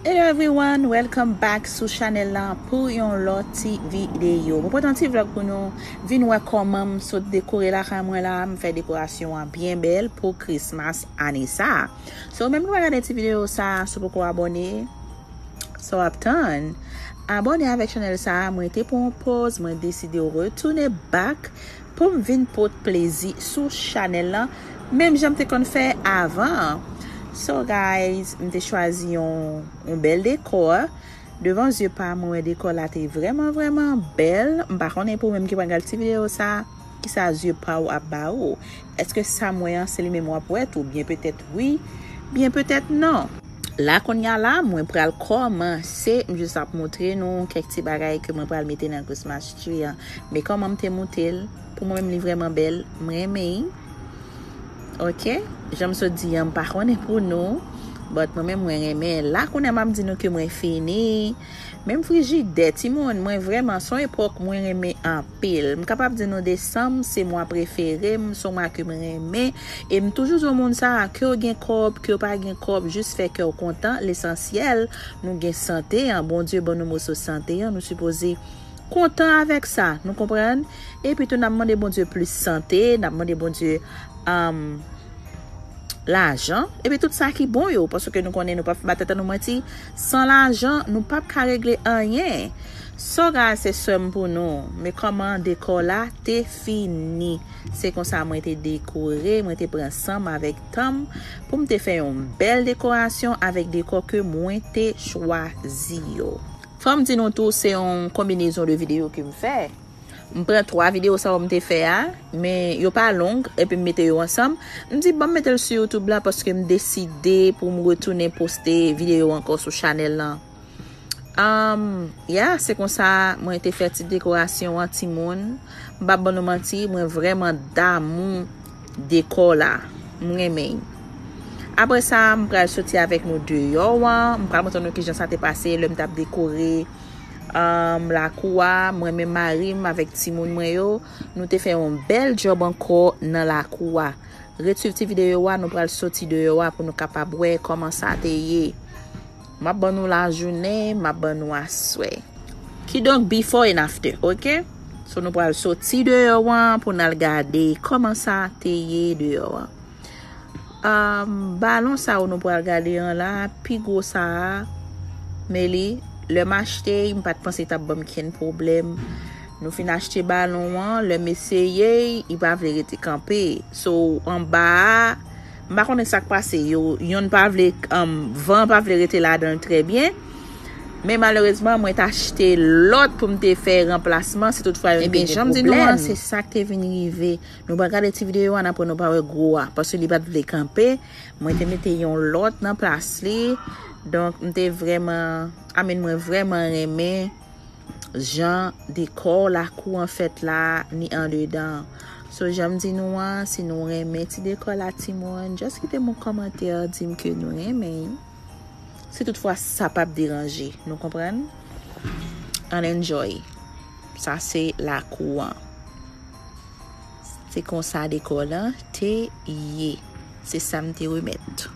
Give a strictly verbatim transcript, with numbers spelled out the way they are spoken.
Hello everyone, welcome back sou chanèl la pou yon lòt ti videyo. Mwen pote yon ti vlòg pou nou vin wè kòman m sot dekore lakay mwen la. M fè dekorasyon an byen bèl pou Christmas ane sa. So, menm nou gade ti videyo sa, si w poko abòne, sa w ap tann. Abòne avèk chanèl sa, mwen te pran yon pòz, mwen deside retounen back pou m vin pot plezi sou chanèl lan, menm jan m te konn fè avan. So guys, m te chwazi yon, yon bèl dekò. Devan zye pa mwen, dekò la te vrèman, vrèman bèl. M pa konnen pou menm ki pral gade ti videyo sa, kisa zye pa w ap ba ou. Èske sa m wè an, se li menm w ap wè tou? Byen petèt wi, byen petèt non. La kounye a la, mwen pral kòmanse, m jis ap montre nou kèk ti bagay ke mwen pral mete nan Christmas tree an. Men kòman m te monte l, pou mwen menm li vrèman bèl, m renmen. Ok, jan m sot di an, m pa konnen pou nou, but mwen menm mwen renmen. La kounye a m ap di nou ke mwen fini. Menm frijidè, timoun, mwen vrèman, se yon epòk mwen renmen anpil. M kapab di nou desanm se mwa prefere m, se yon mwa ke mwen renmen. E m toujou di yon moun sa, ke w gen kòb, ke w pa gen kòb, jis fè kè w kontan. Lesansyèl, nou gen sante an. Bondye ban nou moso sante an, nou sipoze kontan avèk sa, nou konprann? Epi tou, n ap mande Bondye plis sante, n ap mande Bondye, um, lajan, epi tout sa ki bon yo, paske nou konnen nou p ap ba tèt an nou manti, san lajan, nou p ap ka regle anyen. So guys, se sèm pou nou, men kòman dekò la te fini. Se konsa mwen te dekore, mwen te pran san m avèk tan m pou m te fè yon bèl dekorasyon avèk dekò ke mwen te chwazi yo. Fò m di nou tou, se yon konbinezon de videyo ke m fè. M pran twa videyo sa yo m te fè a, men yo pa long, epi m mete yo ansanm. M di, "Ban m mete l sou YouTube la," paske m deside pou m retounen poste videyo ankò sou chanèl lan. Um, yeah, se konsa mwen te fè ti dekorasyon an, timoun. M p ap ban nou manti, mwen vrèman damou dekò la. M renmen. Apre sa, m pral soti avèk nou deyò an. M pral montre nou kijan sa te pase lè m t ap dekore, um, lakou a. Mwen menm, mari m avèk timoun mwen yo, nou te fè yon bèl djòb ankò nan lakou a. Ret swiv ti videyo a, nou pral soti deyò a pou nou kapab wè kòman sa te ye. M ap ban nou lajounen, m ap ban nou aswè. Kidonk, before and after, ok? So, nou pral soti deyò an pou n al gade kòman sa te ye deyò an. Um, balon sa yo nou pral gade an la, pi gwo sa a, men li, lè m achte, m pa t panse l t ap ban m kenn pwoblèm. Nou fin achte balon an, lè m eseye, li pa vle rete kanpe. So, anba a, m pa konnen sa k pase. Yo, yonn pa vle, um, van pa vle rete ladan l trè byen. Men malerezman, mwen t achte lòt pou m te fè ranplasman, si toutfwa yo te gen pwoblèm. Ebyen, jan m di nou an, se sa k te vin rive. Nou pral gade ti videyo a, n ap wè nou pa wè gwo a, paske li pa t vle kanpe. Mwen te mete yon lòt nan plas li. Donk, m te vrèman, I mean, mwen vrèman renmen jan dekò lakou an fèt la, ni andedan. So, jan m di nou an, si nou renmen ti dekò la, timoun, just kite m yon kòmantè, di m ke nou renmen. Si toutfwa sa p ap deranje, nou konprann? Ann enjoy. Sa se lakou an. Se konsa dekò lan te ye. Se sa m te remèt.